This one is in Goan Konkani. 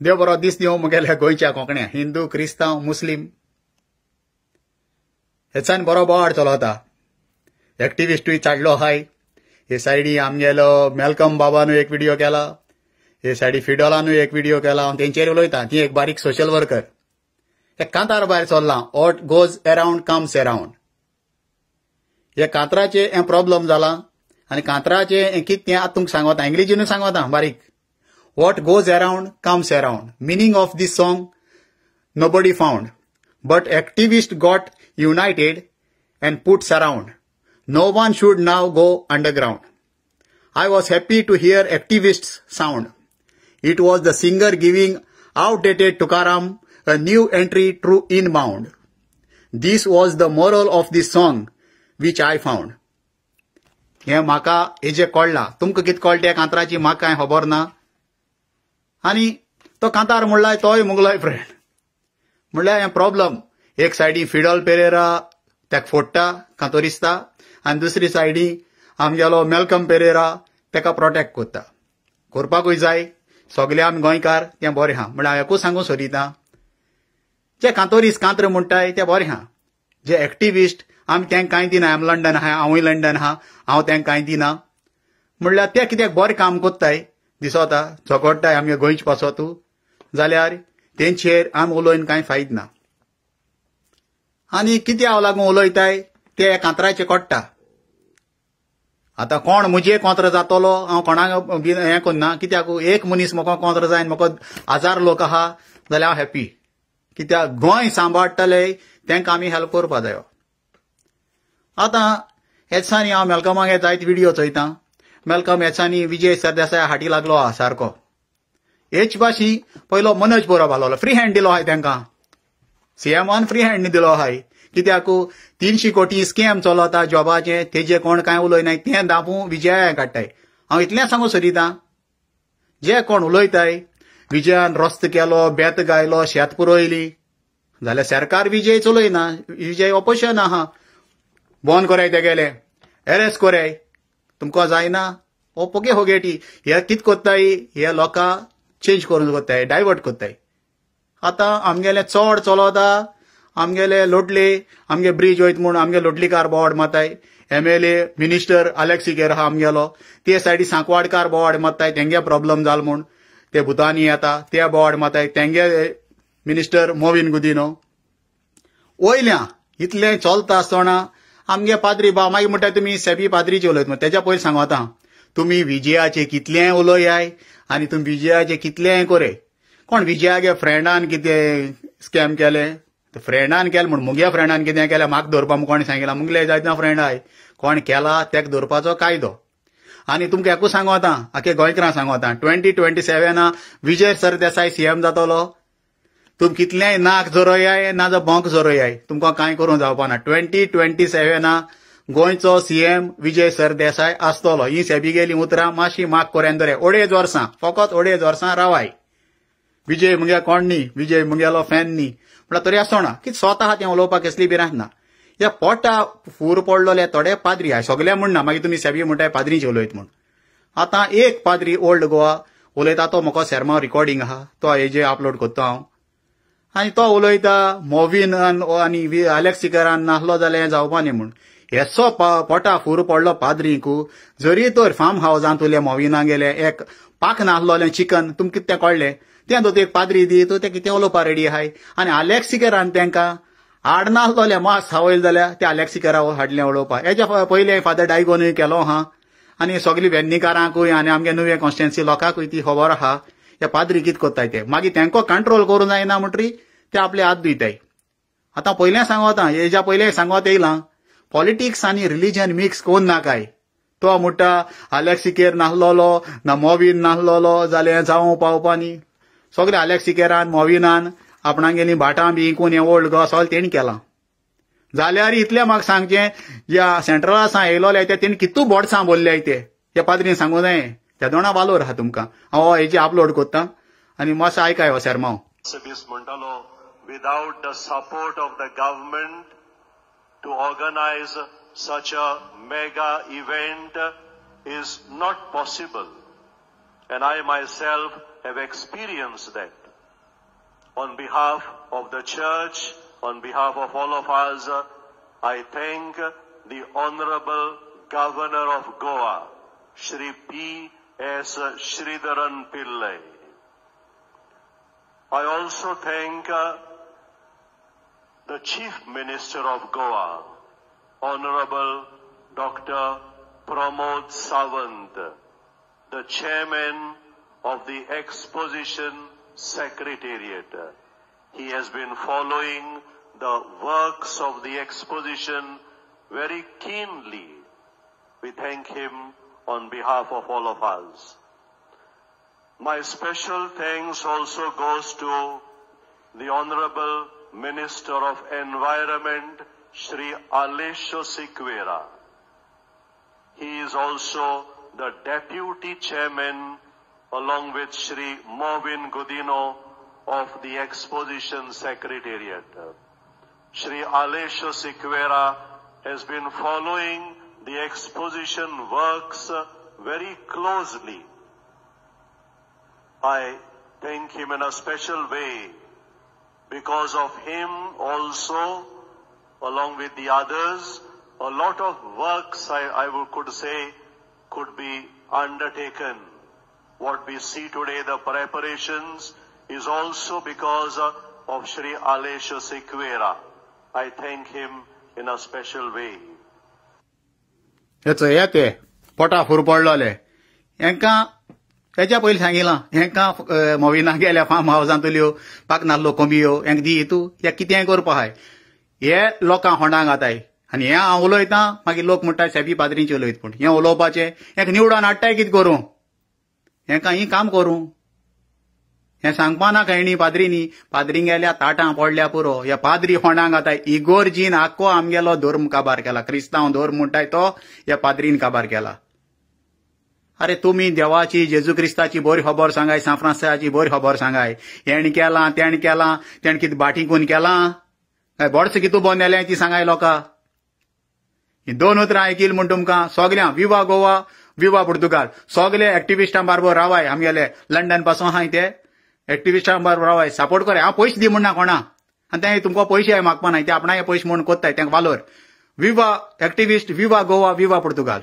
देव बरो दीस दिवं मुगेल्या गोंयच्या कोंकण्या, हिंदू, क्रिस्तांव, मुस्लीम. हेच्यान बरो बोवाळ चलता. एक्टिविस्टूय चाडलो आहाय. हे सायडी आमगेलो मेलकम बाबानूय एक व्हिडियो केला, हे सायडी फिडोलानूय एक व्हिडियो केला. हांव तेंचेर उलयता. ती एक बारीक सोशल वर्कर. हे कांतार भायर चल्लां, what goes around comes around. हे कांतराचें हें प्रॉब्लम जालां आनी कांतराचें हें कितें तें आतां तुमकां सांगता, इंग्लिजीनूय सांगता बारीक. What goes around comes around. Meaning of this song nobody found, but activist got united and put surround. No one should now go underground. I was happy to hear activists sound. It was the singer giving outdated Tukaram a new entry through inbound. This was the moral of this song which I found. हें म्हाका हेजें कळ्ळां. तुमकां कितें कळटा त्या कांतराची म्हाका कांय खबर ना. आनी तो कांतार म्हणलाय तोय मुगलोय फ्रेंड. म्हणल्यार हें प्रॉब्लम. एक सायडी फिडल पेरेरा तेका फोडटा कांतोरिस्ता आनी दुसरी सायडी आमगेलो मेलकम पेरेरा तेका प्रोटेक्ट करता. करपाकूय जाय. सगले आमी गोंयकार, तें बरें आहा. म्हणल्यार हांव एकूच सांगूंक सोदिता, जे कांतोरीस कांत्र म्हणटाय ते बरें आहा. जे एक्टिविस्ट आमी तेंकां कांय दिना. आमी लंडन आहा, हांवूय लंडन आहा, हांव तेंकां कांय दिना. म्हणल्यार ते कित्याक बरें काम कोत्ताय दिसता, झगडटाय आमगे गोंयचे पासत, जाल्यार तेंचेर आमी उलोवन कांय फायद ना. आनी कितें हांव लागून उलयताय ते कांतराचें कळटा. आतां कोण म्हजे कोंत्र जातलो हांव कोणाक हें करना. कित्याक एक मनीस म्हाका कोंत्र जायन, म्हाका हजार लोक आहा जाल्यार हांव हॅपी. कित्याक गोंय सांबाळटले तेंकां आमी हेल्प करपा जायो. आतां हे दिसांनी हांव मेलकमागे जायते व्हिडियो चोयतां. मेलकम हेचांनी विजय सरदेसाय हाटी लागलो आहा सारको. हेच भाशी पयलो मनोज परब आसलो, फ्री हँड दिलो आहाय तेंकां. सीएमान फ्री हँड दिलो आहाय. कित्याक 300 कोटी स्कॅम चलता जॉबाचें, तेजे कोण कांय उलयनाय, तें दापूं विजया काडटाय. हांव इतलें सांगूंक सोदितां, जे कोण उलयताय विजयान रस्तो केलो, बेत गायलो, शेत पुरयली, जाल्यार सरकार विजय चलयना. विजय ऑपोजिशन आहा. बंद कराय तेगेले, एरेस्ट कराय, तुमकां जायना. हो पोके होगेटी हे कितें कोत्ताय, हे लोकां चेंज करून कोत्ताय, डायवर्ट कोत्ताय. आतां आमगेलें चड चलता. आमगेले लोटले, आमगे ब्रीज वयत म्हूण आमगे लोटलीकार बोवाड मारताय. एमएलए मिनिस्टर आलेक्स सिकेर आहा आमगेलो, ते सायडी सांकवाडकार बोवाड मारताय, तेंगे प्रॉब्लम जाल म्हूण. ते भुतानी येता ते बोवाड मारताय, तेंगे मिनिस्टर मोविन गुदिनो. वयल्या इतलें चलता आसतना आमगे पाद्री भाव मागीर म्हणटा तुमी सेबी पाद्रीचे उलयत म्हूण. तेज्या पयलीं सांगता, तुमी विजयाचे कितलेंय उलयाय आनी तुमी विजयाचे कितलेंय करे. कोण विजयागे फ्रेंडान कितें स्कॅम केलें, फ्रेंडान केलें म्हूण मुगे फ्रेंडान कितें केलें म्हाका धरपा म्हूण कोणें सांगिलां. मुगले जायतना फ्रेंड आहाय, कोण केला तेका धरपाचो कायदो. आनी तुमकां एकूच सांगता, आखे गोंयकारांक सांगता, 2027 विजय सरदेसाय सीएम जातलो. तुमी कितलेंय नाक झरोयाय ना जाल्यार भोंक झरोयाय, तुमकां कांय करूंक जावपा ना. 2027 गोंयचो सीएम विजय सरदेसाय आसतलो. ही सेबी गेली उतरां मातशी माग कोऱ्यान दरे. 2.5 वर्सां, फकत 2.5 वर्सां रावाय. विजय मुगे कोण न्ही, विजय मुगेलो फॅन न्ही, म्हणल्यार तरी आसना की स्वता आहा तें उलोवपाक कसली भिरांत ना. ह्या पोटा फूर पडलोले थोडे पाद्री आहाय, सगळे म्हणना. मागीर तुमी सेबी म्हणटाय पाद्रीचे उलयत म्हूण. आतां एक पाद्री ओल्ड गोवा उलयता, तो म्हाका सेरमांव रिकॉर्डिंग आहा, तो हेजे अपलोड करता हांव. आनी तो उलयता मोविन आनी आलेक्स सिकेरान नासलो जाल्यार हें जावपा न्ही म्हूण. हेचो पोटा फूर पडलो पाद्रींकू. जरी तर फार्म हावजांत उरले मोविना गेले एक पाक नासलोलें चिकन, तुमकां कितें कळ्ळें तें दोत एक पाद्री दी तूं तें कितें उलोवपा रेडी आहाय. आनी आलेक्स सिकेरान तेंकां आड नासलोलें मास खावयलें जाल्यार ते आलेक्स सिकेरा हाडलें उलोवपा. हेच्या पयलें फादर डायगोनूय केलो आहा. आनी सगळीं वेन्नीकारांकूय आनी आमगे नुवें कॉन्स्टिट्युएन्सी लोकांकूय ती खबर आहा हे पाद्री कितें कोत्ताय ते. मागीर तेंकां कंट्रोल करूंक जायना म्हणटरी ते आपले हात धुयताय. आतां पयलें सांगता, हेज्या पयलें सांगत येयलां, पॉलिटिक्स आनी रिलीजन मिक्स करून नाकाय. तो म्हणटा आलेक्स सिकेर नासलोलो ना मोविन नासलोलो जाल्यार जावं पावपा न्ही. सगळे आलेक्स सिकेरान मोविनान आपणागेली भाटां बी इकून हें ओल्ड गोवा सगळें तेणी केलां. जाल्यार इतलें म्हाका सांगचें, ज्या सेंट्रला सावन येयलोले ते तेणी कितू बोडसां बोल्ले ते त्या पाद्रीन सांगूं जाय. त्या दोणा वालोर आहा तुमकां. हांव हेजे अपलोड करता आनी मातसो आयकाय हो सेरमांव. म्हणटालो, without the support of the government to organize such a mega event is not possible. And I myself have experienced that. On behalf of the church, on behalf of all of us, I thank the Honorable Governor of Goa, Shri P. S. Sridharan Pillai. I also thank the Chief Minister of Goa, Honorable Dr. Pramod Sawant, the Chairman of the Exposition Secretariat. He has been following the works of the exposition very keenly. We thank him on behalf of all of us. My special thanks also goes to the Honorable Minister of Environment, Shri Aleixo Sequeira. He is also the Deputy Chairman along with Shri Mauvin Godinho of the Exposition Secretariat. Shri Aleixo Sequeira has been following the exposition works very closely. I thank him in a special way. Because of him also, along with the others, a lot of works I could say could be undertaken. What we see today, the preparations, is also because of Shri Aleixo Sequeira. I thank him in a special way. हेचो हे ते पोटा फूर पडलोले हेंकां तेच्या पयलीं सांगिलां हेंकां मोविना गेल्या फार्म हावजांतल्यो पाक नाल्लो कोंबयो हेंकां दी तूं हे कितेंय करपा आहाय हे लोकांक होंडांक घाताय आनी हें हांव उलयतां मागीर लोक म्हणटा सेबी पाद्रींचे उलयत पूण हें उलोवपाचें हेंकां निवडोन हाडटाय कितें करूं हेंकां ही काम करूं हें सांगपा ना खंय न्ही पाद्रींनी पाद्रींगेल्या ताटां पडल्या पुरो ह्या पाद्री होंडांक घाताय इगोर्जीन आख्खो आमगेलो धर्म काबार केला क्रिस्तांव धर्म म्हणटाय तो ह्या पाद्रीन काबार केला. अरे तुमी देवाची जेजू क्रिस्ताची बरी खबर सांगाय सांत फ्रांसिसाची बरी खबर सांगाय हेण केलां तेण केलां तेण कितें बाटीकून केलां काय बोडस कितू बंद जालें ती सांगाय लोकां. ही दोन उतरां आयकील म्हूण तुमकां सगळ्यां विवा गोवा विवा पुर्तुगाल सगळे एक्टिविस्टां बारबर रावाय आमगेले लंडन पासून आहाय ते एक्टिविस्टां बारबर रावाय सपोर्ट कराय. हांव पयशे दी म्हण ना कोणा आनी ते तुमकां पयशे हांवें मागपा ना ते आपणाय पयशे म्हूण कोत्ताय तेंका वालोर. विवा एक्टिविस्ट विवा गोवा विवा पुर्तुगाल.